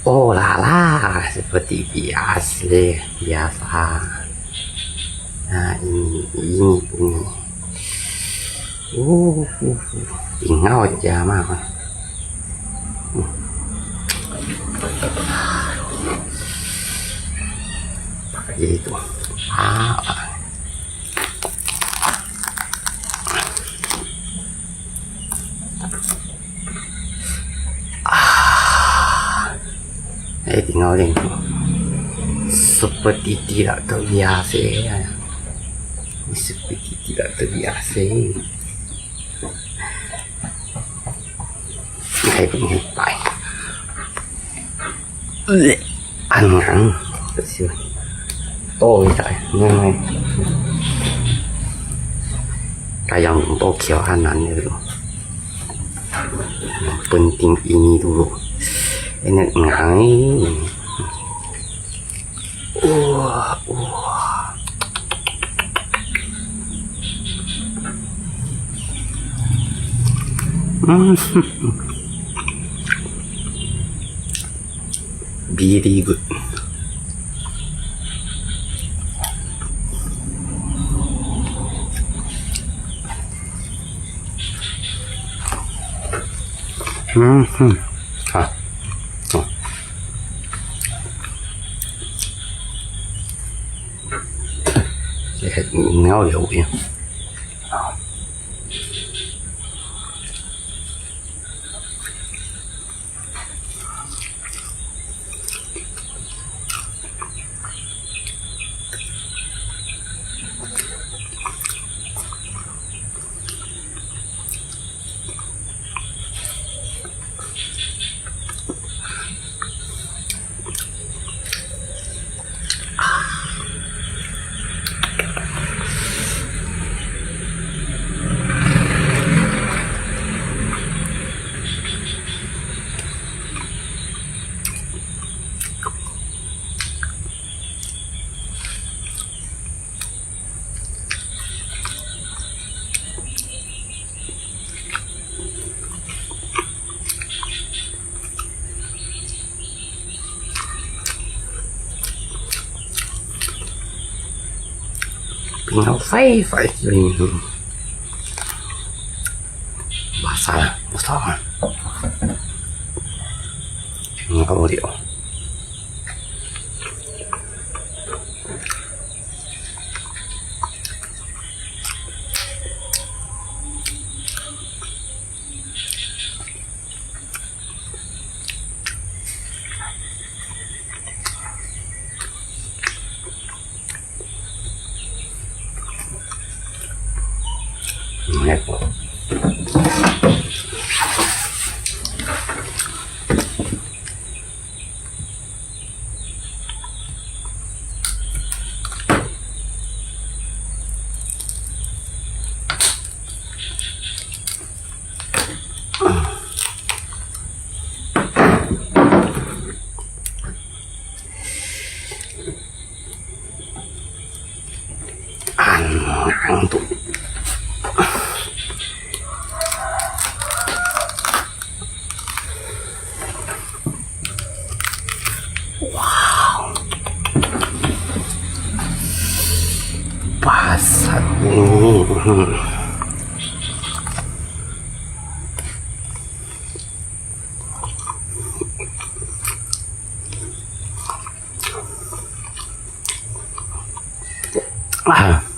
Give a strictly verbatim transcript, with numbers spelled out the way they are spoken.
Oh la la, seperti biasa, biasa. Nah, ini, ini bunyi. Uh, uh, uh. Tinggal aja mah. Hmm. Pakai itu. Ah. Ah. Eh, tinggal din. Seperti tidak terbiasa. Seperti tidak terbiasa. Ai, bye. Ăn ngắn. Được chưa? Tôi tại nhưng mà cái dòng chúng tôi kéo ăn ngắn như vậy. Bình tĩnh ý nghĩ đủ. Cái này ngắn. Ua, ua. Mm. Very good. Mm-hmm. Ah. Oh. Cái này ngáo dữ vậy. Pinga fai fai. Basah, basah. Pinga liu. Ăn, ăn tụ. Wow. Basah. Ah.